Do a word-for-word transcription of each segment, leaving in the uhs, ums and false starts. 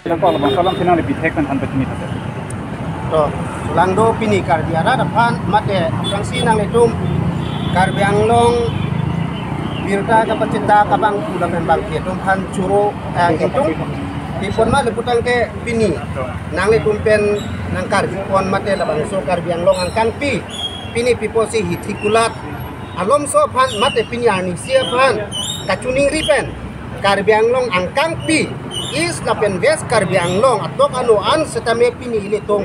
Lako labangso alam si nangli bithek pen than pachini thate. To, solangdo pini Karbi arat aphan mate aphrangsi nanglitum Karbi Anglong birta kapachethang abang pu lapen abangke atum aphan choro, eh, ingtung. Pi apot ma le putangte pini nanglitum pen nangkarjupon mate labangso Karbi Anglong angkangpi, pini pi apotsi Hithikulat alomso aphan mate pini arnisi aphan kachiningri pen Karbi Anglong angkangpi, East lapen West Karbi Anglong atok ano an setame pini ilitum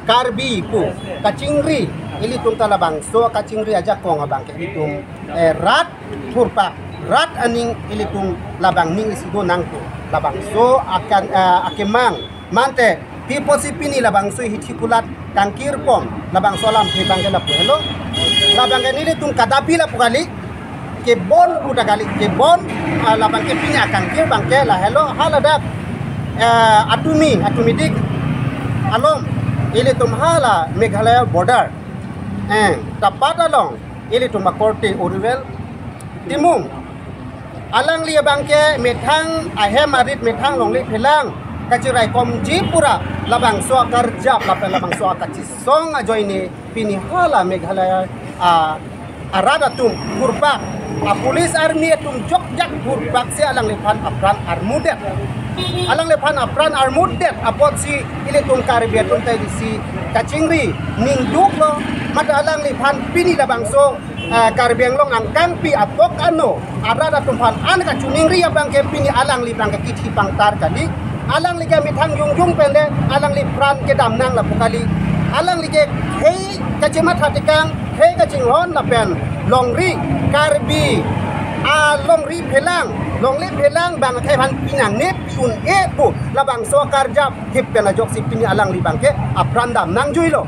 Karbi pu kachingri, ilitum ta labangso kachingri ajakong abangke ilitum, eh, rat thurpak, rat aning ilitum labang ning isi do nangpo, labangso akan, eh, akemang mante pi apotsi pini labangso Hithikulat kangkirpon labangso alamthe abangke lapu helo. Labangke nelitum kadapi lapu kali, kebon pu ta kali, kebon, ah, labangke pini akangkir abangke lahelo, haladak, eh, Atumi, Atumidik along, ilitum hala Meghalaya border, eh, tapat along ilitum akorte Oriwel Timung, alangli abangke methang ahem arit, methang longle phelang kachiraikomji pura labangso akarjap lapen labangso akachisong ajoine pini hala Meghalaya, ah, arat atum thurpak, ah, police army atum jokjak thurpaksi alangliphan apran armudet. Alangliphan apran armudet apotsi ilitum Karbi atum ta isi kachingri ningduklo, mate alangliphan pini labangso, eh, Karbi Anglong angkangpi atok ano arat atum aphan an kachiningri abangke pini alangli abangke kithi pangtar kali. Alangli ke methang jongjong pen le alangliphan kedam nang lapu kali. Alangli ke khei kachematha tekang, khei kachinghon lapen longri, Karbi alongri phelang, longle phelang abangke aphan pinangne pi un-e pu labangso akarjap thip pen ajoksi pini alangli abangke apran dam nangjuilo.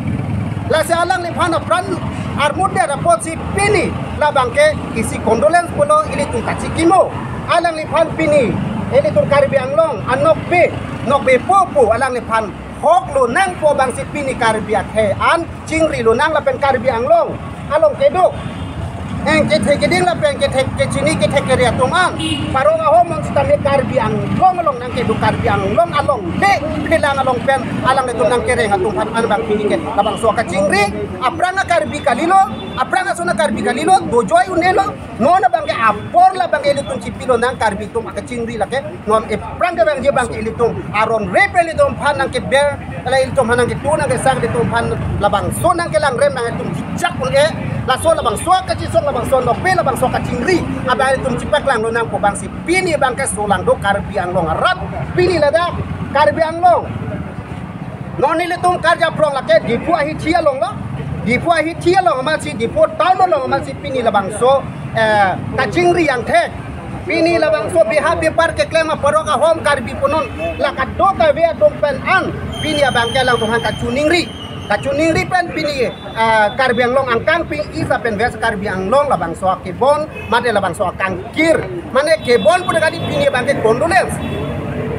Lasi alangliphan apran armudet apotsi pini labangke isi condolence pulo ilitum kachikimo. Alangliphan pini ilitum Karbi Anglong anokbe, nokbepo pu alangliphan hoklo nangpo abangsi pini Karbi akhei an chingrilo nang lapen Karbi Anglong along kedo, eh, kethe keding lapen kethe kechini kethe kere atum an, parong ahom an sitame Karbi Anglong along nangkedo, Karbi Anglong alongle phelang along pen alanglitum nangkereng atum aphan an abang pini ke labangso akachingri, aphrang a-Karbi kalilo, aphrang ason a-Karbi kalilo, dojoi un-elo, non abangke apor labangke ilitum chipilo nang Karbi atum akachingri lake, non aphrang ke abangji abangke ilitum aron rep ilitum aphan nangkeber, ala ilitum aphan nangketu nangkesak ilitum aphan labangso nangkelangrem nang ilitum chijak un-e, laso labangso kachisong, labangso nokbe, labangso kachingri abang ilitum chipaklanglo nangpo abangsi pini abangke solangdo Karbi Anglong arat, pini ladak Karbi Anglong non ilitum karjap rong lake Diphu ahithi alonglo. Diphu ahithi along amatsi, Diphu town along amatsi pini labangso, eh, kachingri angthek. Pini labangso beha bepar keklem aparok ahom Karbi punon la kadokave atum pen an pini abangke alangtum aphan kachiningri. Kachiningri pen pini, eh, Karbi Anglong angkangpi, East lapen West Karbi Anglong labangso akebon mate labangso akangkir, mane kebon pu ta kali, pini abangke condolence.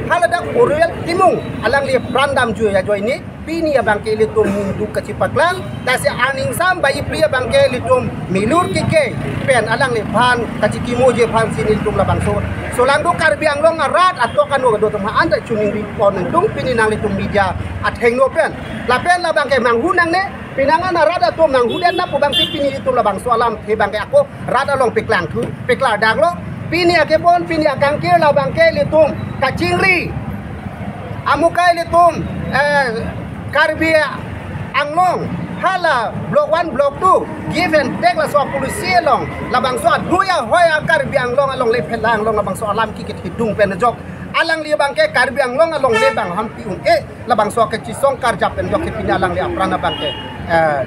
Haladak Oriwel Timung alangli pran damjui ajoine pini abangke ilitum ningduk kachipaklang, lasi aning sam bai ipli abangke ilitum milur keke pen alangliphan kachikimoji aphansi nelitum labangso solangdo Karbi Anglong arat atok ano kedo atum aphan anta chiningripon nangtung pini nanglitum media athengno pen. Lapen labangke manghu nangne, penang an arat atum manghudet na pu abangsi pini ilitum labangso alamthe abangke ako rat along peklangthu, peklardaklo. Pini akebon, pini akangkir labangke ilitum kachingri. Amukai ilitum, eh, Karbi Anglong hala block one, block two, give and take laso policy along labangso adui ahoi a-Karbi Anglong alongle phelang along labangso alam kikit hidung pen ajok alangli abangke Karbi Anglong alongle abang hampi un-e labangso kachisong karjap pen ajok ke pini alangli apran abangke, eh,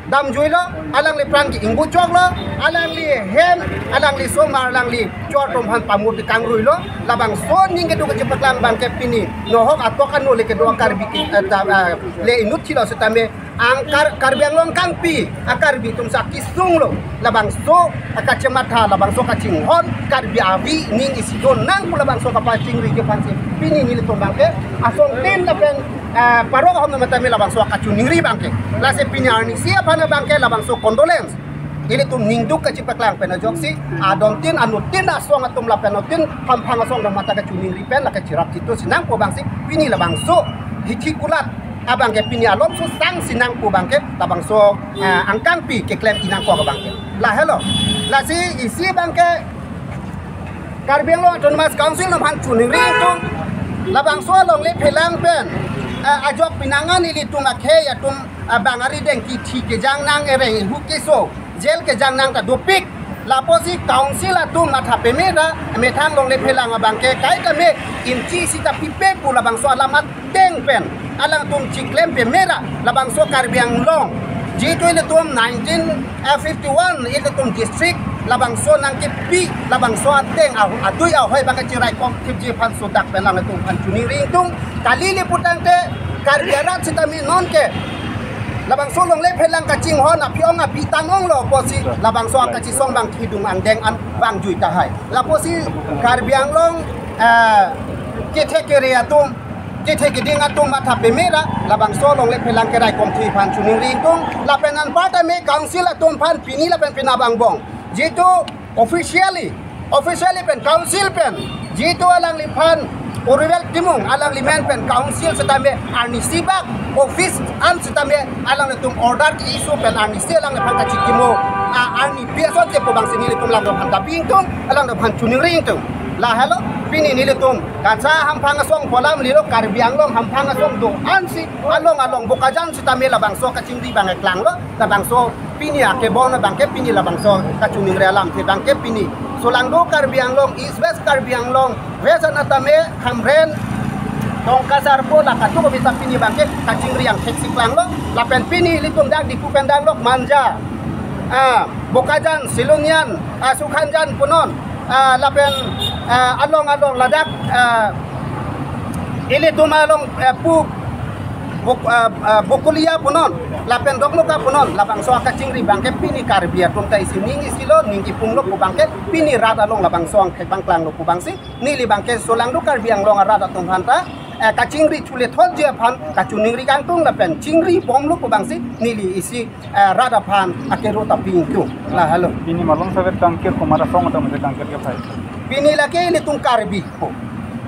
damjuilo, alangli pran ke ingbu choklo, alangli hem, alangli somar, alangli chor atum aphan pamur di kangruilo, labangso aning kedo kachipaklang abangke pini nohok atok ano le kedo a-Karbi ke, eh, ta, eh, le inut chilo setame ang Kar-, Karbi Anglong angkangpi a-Karbi atum sa kisunglo, labangso akachematha, labangso kachinghon Karbi avi ning isi do nang pu labangso kapachingri ke aphansi pini nelitum abangke asongtin lapen, eh, parok ahom matame labangso akachiningri abangke. Lasi pini arnisi aphan abangke labangso condolence. ilitum ningduk kachipaklang pen ajoksi, adontin anutin asong atum lapen anutin hamphang asong atum mata kachiningri pen lake chirap chitu sinang pu abangsi pini labangso hithi kulat abangke pini alomso sang sinang pu abangke labangso, eh, angkangpi keklem inang ko abangke. Lahelo. Lasi isi abangke Karbi Anglong Autonomous Council atum aphan chiningri ingtung, labangso alongle phelang pen, eh, ajok pinangan ilitum akhei atum, eh, bang arideng kithi kejang nang, ereng ihu keso, jail kejang nang ta dopik. Lapusi council atum matha peme ra, methang longle phelang abangke kai kame inchi sita pipe pu labangso alam ateng pen alangtum chiklem peme ra labangso Karbi Anglong. Jitu ilitum nineteen fifty-one ilitum district labangso nangkepi, labangso ateng ah-, adui ahoi abangke chiraikom thipji aphan sodak pen alangtum aphan chiningri ingtung. Kali le putangte Karbi arat sitame nonke labangso longle phelang kachinghon aphi-ong aphi tan onglo pusi labangso akachisong abang kidung angdeng an vangjui tahai. Lapusi Karbi Anglong, eh, kethe kere atum, kethe keding atum matha peme ra labangso longle phelang keraikom thiphan chiningri ingtung. Lapen anparta me council atum aphan pini lapen penap angbong jitu officially, officially pen council pen jitu alangliphan Oriwel Timung alangli men pen council sitame arnisi bak office an sitame alanglitum order ke-issue pen arnisi alangliphan kachikimo, ah, arni pi asonte pu abangsi nelitum alangtum aphan tapi ingtung, alangtum aphan chiningri ingtung. Lahelo, pini nelitum kasa hamphang asong pu alam lilo, Karbi Anglong hamphang asong do ansi along along Bokajan sitame labangso kachingri abang eklanglo, labangso pini akebon abangke pini labangso kachiningri alamthe abangke pini Solangdo Karbi Anglong, East West Karbi Anglong, West Anatame, Hamren, Tongkasar pu la katu ko bisa pini abangke kachingri angthek si klanglo, lapen pini ilitum dak Diphu pen damlok Manja, ah, Bokajan, Silonijan, ah, Sukhanjan punon, ah, lapen, ah, along along ladak, ah, ilitum along, eh, pu Bok-, ah, ah, Bokolia punon, lapen Dokmoka punon, labangso akachingri abangke pini Karbi atum ta isi ning isi lo, ning kipung lo pu abangke pini rat along labangso angthek abang klanglo pu abangsi neli abangke Solangdo Karbi Anglong arat atum aphan ta, eh, kachingri chule thotji aphan kachiningri kangtung lapen chingri bomlo pu abangsi neli isi, eh, rat aphan akero tapi ingtung. Lahelo. Pini malom savet kangkir komat asong atum ase kangkir kephai? Pini lake ilitum Karbi pu.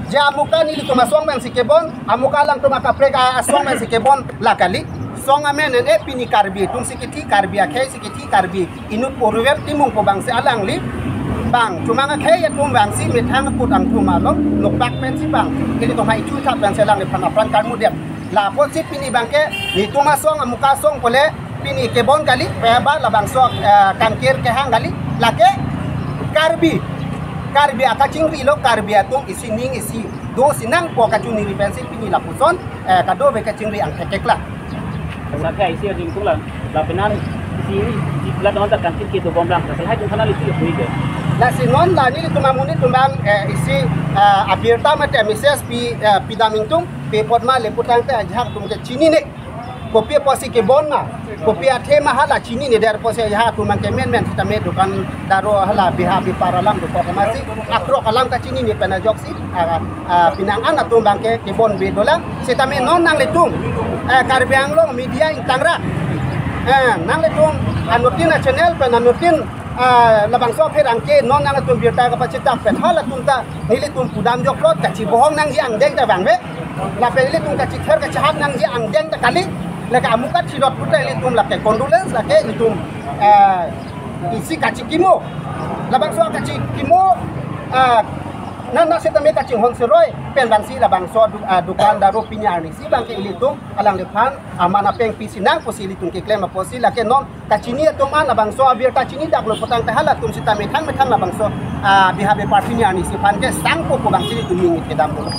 Je amuka nelitum asong pensi kebon, amuka alangtum akaprek a-, asong pensi kebon la kali. Song amen en e pini Karbi atum si kithi, Karbi akhei si kithi, Karbi inut Oriwel Timung pu abangsi alangli bang chomang akhei atum abangsi methang akut angthum along nokpak pensi bang ilitum hai chu thap pensi alangliphan apran karmudet. Lapusi pini abangke nelitum asong amuka asong pule pini kebon kali, pe ba labangso, eh, kangkir kehang kali, lake Karbi, Karbi akachingri lo, Karbi atum isi ning isi do sinang pu kachiningri pensi pini lapuson, eh, kadokave kachingri angthek keklang. Saka isi ring tulang, lapenan isi isi plat non ta kangkir kedo bomlang, saka hai tung sana lisi lebih ke. Lasi non la nelitum amonit atum abang, eh, isi, eh, abirta mate message pi, eh, pidam ingtung, pe apot ma le putangte ajahak atum ke chinine. Kopi apotsi kebon ma, kopi athe ma hala chinine, der apotsi ajahak atum abangke menmen sitame dukan daro hala biha bipar alam dokok amatsi akrok alam kachinine pen ajoksi, ah, ah, pinang an atum abangke kebonve dolang. Sitame non nanglitum, eh, Karbi Anglong media ingtangrak, eh, nanglitum anuttin a-channel pen anuttin, ah, labangso apherangke non nanglitum birta kapachitak pen halatum ta nelitum pudam joklo, kachibohong nangji angdeng ta vangve. Lapen ilitum kachither kachahap nangji angdeng ta kali. Lake amuka thilot puta ilitum lake condolence lake ilitum, eh, isi kachikimo. Labangso kachikimo, eh, nana sitame kachinghon seroi pen abangsi labangso du-, eh, dukan daro pini arnisi abangke ilitum alangliphan aman apeng pisi nang pusi ilitum keklem apotsi lake non kachini atum an labangso abirta chini daklo putangte halatum sita methang methang labangso, ah, biha bipar pini arnisi aphan kesangpo pu abangsi ilitum ning kedam dolo.